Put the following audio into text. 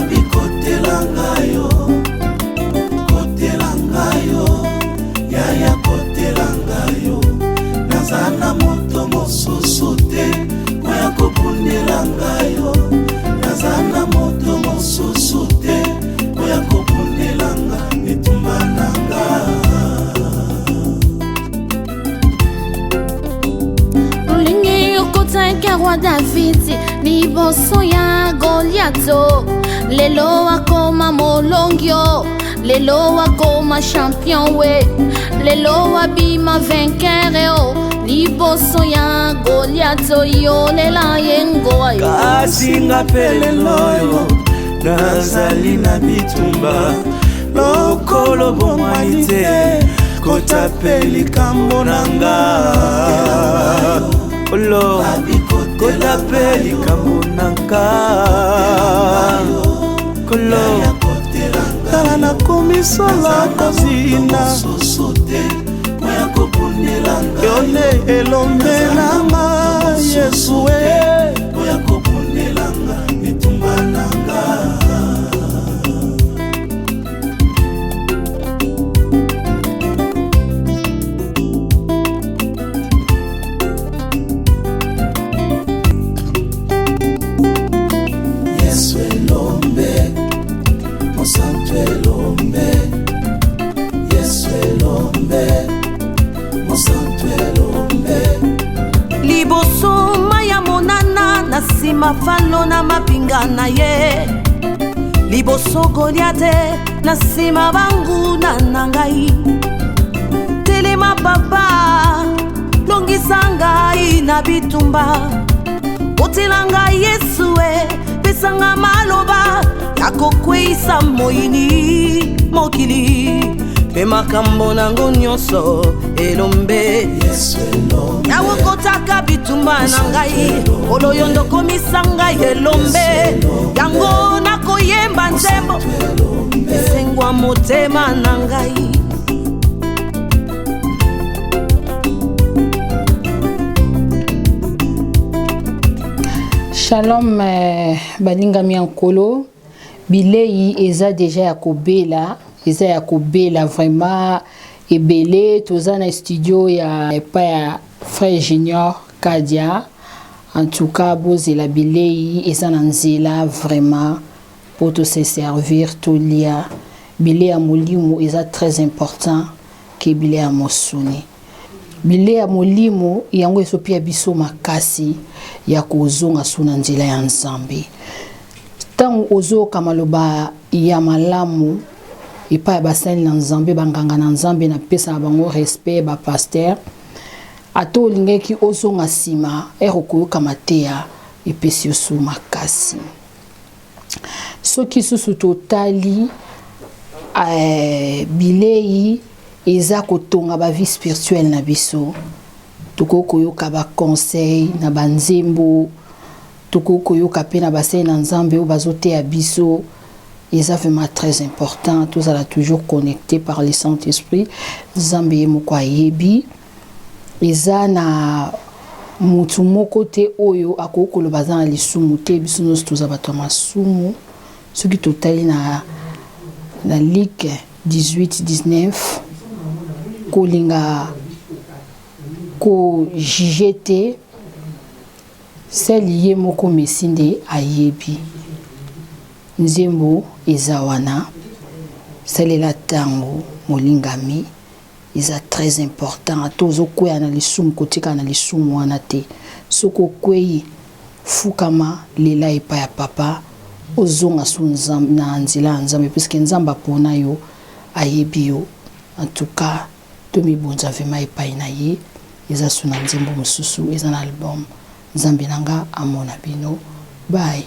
Rabi kotela ngai yo, kotela ngai yo, yaya kotela ngai yo. Naza na moto mosusu te oya kobundela ngai yo. Naza na moto mosusu te oya kobundela nga etumba na nga. Olingi okotaki roi David liboso ya Goliato, lelo akoma molongio, lelo akoma champion we, lelo abima vainqueur o liboso ya Goliato, yolela ye ngoa yo. Kasi nga mpe lelo oyo nazali na bitumba lokolo bomwani te, kota mpe likambo na nga olo, kota mpe likambo na nga kolo. Tala nakomi sola kozinda, yo nde elombe na nga Yesu e. Oya kobundelanga etumba na nga. Yesu elombe, mosantu elombe, Yesu elombe, mosantu elombe. Liboso mai ya monana, na nsima falo na mapinga na ye, liboso Goliate, na nsima banguna na ngai. Telema papa, longisa ngai na bitumba, kotela ngai Yesu e, pesanga maloba ya kokweyisa moyini mokili mpe makambo nango nyonso. Elombe Yesu elombe, yawe kotaka bitumba na ngai, kolo yo ndokomisa ngai elombe, yango nakoyemba nzembo esengwa motema na ngai. Shalom balingami ya Nkolo, bilei eza deja ya kobela, eza ya kobela vraiment ebele. Toza na studio ya epai ya frère Junior Kadia. En tout cas bozela, bilei eza na nzela vraiment po tose servir, tolia bilei ya molimo. Eza très important ke bilei ya mosuni. Bilei ya molimo yango ezopia biso makasi ya kozonga so na nzela ya Nzambe. Ntango ozoyoka maloba ya malamu epai ya basali na Nzambe, banganga na Nzambe, napesaka bango respect, bapasteur, ata olingaki ozonga nsima, ere okoyoka mateya epesi yo so makasi. Soki susu totali bilei eza kotonga bavie spirituelle na biso. Tokoki koyoka baconseil na banzembo, tokoki koyoka mpe na basali na Nzambe oyo bazoteya biso. Eza vraiment très important tozala toujours connecté par le Saint Esprit. Nzambe ye moko ayebi. Eza na mutu moko te oyo akoki koloba aza na lisumu te. Biso nyonso toza bato ya masumu. Soki totali na Luc 18 19, kolinga kojuger te, seli ye moko mesi nde ayebi. Nzembo eza wana, salela ntango molingami, eza très important. Ata ozokwea na lisumu, kotikala na lisumu wana te. Soki okwei, fukama, lela epai ya papa, ozonga so na nzela ya Nzambe, puisque Nzambe apona yo, ayebi yo. En tout cas tomibonza vraiment epai na ye. Eza so na nzembo mosusu, eza na album. Nzambe na nga amona bino. Bye.